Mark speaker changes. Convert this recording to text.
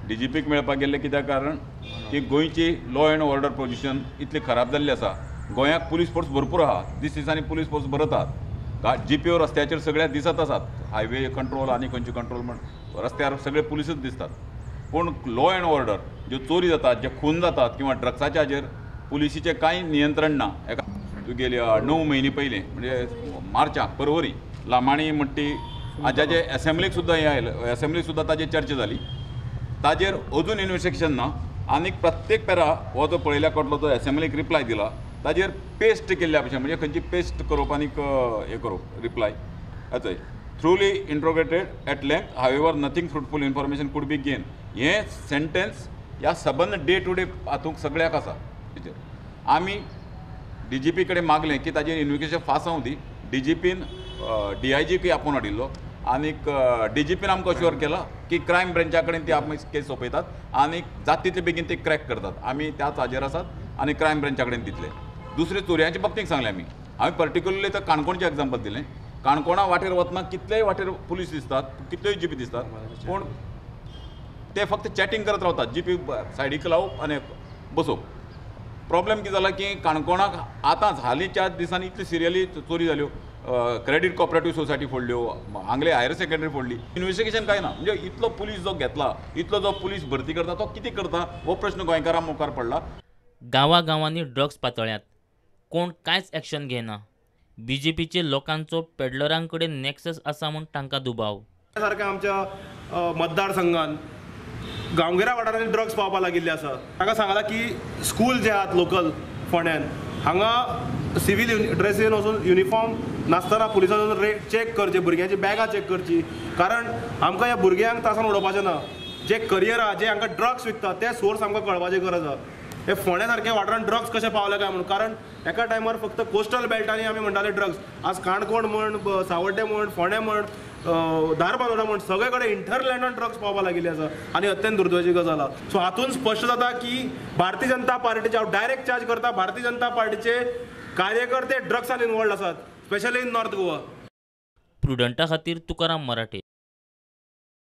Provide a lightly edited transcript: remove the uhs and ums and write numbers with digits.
Speaker 1: डीजीपीक मेळपाक गेल्ले कित्याक कारण की गोंयची लॉ एंड ऑर्डर पोजिशन इतली खराब जाल्ली आसा. गोंयाक पुलीस फोर्स भरपूर आहा, दीस दिसांनी पुलीस फोर्स भरत आहात, जीपीओ रस्त्याचेर सगळ्या दिसत आसात, हायवे कंट्रोल आनी खंयचे कंट्रोल म्हण रस्त्यार सगळे पुलिसूच दिसतात. पूण लॉ एंड ऑर्डर ज्यो चोरी जातात, जे खून जातात किंवा ड्रग्साच्या हाजेर पुलिसीचें कांय नियंत्रण ना. एका तुगेली 9 म्हयने पयलीं म्हणजे मार्चाक परवरी लामाणी म्हणटी जाजे एसेंब्लीक सुद्दां हें आयलें, एसेंब्लीक सुद्दां ताजेर चर्चा जाली, ताजेर अजून इन्वेस्टिगेशन ना. आनी प्रत्येक पेरा हो जो पळयल्या कडलो जो एसेंब्लीक रिप्लाय दिला ताजेर पेस्ट केल्ल्या भशेन, म्हणजे खंयची पेस्ट करप आनीक हें करप रिप्लाय आतां truly interrogated at length, however nothing fruitful information could be gain. हें सेंटेन्स ह्या सबंद डे टू डे हातूंत सगळ्याक आसा. तेचेर आमी डीजीपी कडेन मागलें की ताजेर इन्वेस्टिगेशन फास्ट जावं दी. डीजीपीन डीआयजीकूय आपोवन हाडिल्लो आनीक डीजीपीन आमकां अश्योर केला की क्रायम ब्रँचा कडेन ती आमी केस सोंपयतात आनी जाता तितले बेगीन ती क्रॅक करतात. आमी त्याच हाजेर आसात आनी क्रायम ब्रँचा कडेन दितले. दुसरे चोरयांच्या बाबतींत सांगलें आमी, हांवें पर्टिक्युलरली तर काणकोणचें एग्जाम्पल दिलें. काणकोणा वाटेर वतना कितलेय वाटेर पुलीस दिसतात, कितल्योय जीपी दिसतात, पूण ते फक्त चॅटींग करत रावतात, जीपी सायडीक लावप आनी बसोवप. प्रॉब्लेम कितें जाला की काणकोणाक आतांच हालींच्या दिसांनी इतली सिरियली चोरी जाल्यो, क्रेडीट कॉपरेटीव सोसायटी फोडल्यो, हांगले हायर सेकंडरी फोडली, इन्वेस्टिगेशन कांय ना. म्हणजे इतलो पुलीस जो घेतला, इतलो जो पुलीस भरती करता तो कितें करता हो प्रश्न गोंयकारां मुखार पडला.
Speaker 2: गांवागांवांनी ड्रग्स पातळ्यात, कोण कांयच एक्शन घेना. बीजेपीचे लोकांचो पेडलरां कडेन नॅक्सस आसा म्हूण तांकां दुबाव.
Speaker 3: सारकें आमच्या मतदारसंघान गांवगिऱ्या वाठारांनी ड्रग्स पावपाक लागिल्ले आसा. तांकां सांगलां की स्कूल जे आहात लोकल फोंड्यान हांगा सिवील ड्रेसीन वचून युनिफॉर्म नासतना पुलिसान वचून चॅक करचे, भुरग्यांची बॅगां चॅक करची, कारण आमकां ह्या भुरग्यांक त्रासान उडोवपाचें ना. जे करियर आहा, जे हांकां ड्रग्स विकता ते सोर्स आमकां कळपाची गरज आहा. हे फोंड्या सारक्या वाठारांत ड्रग्स कशें पावले काय म्हणून, कारण एका टायमार फक्त कोस्टल बेल्टांनी आमी म्हणटाले ड्रग्स, आज काणकोण म्हण, सावड्डें म्हण, फोंडें म्हण, धारबांदोडा म्हण, सगळे कडेन इंटरलँडान ड्रग्स पावपाक लागिल्ले आसा आनी अत्यंत दुर्दैवाची गजाल आसा. सो हातूंत स्पश्ट जाता की भारतीय जनता पार्टीचे, हांव डायरेक्ट चार्ज करता, भारतीय जनता पार्टीचे कार्यकर्ते ड्रग्सान इनवॉल्ड आसात, स्पेशली इन नॉर्थ गोवा.
Speaker 2: प्रुडंटा खातीर तुकाराम मराठे.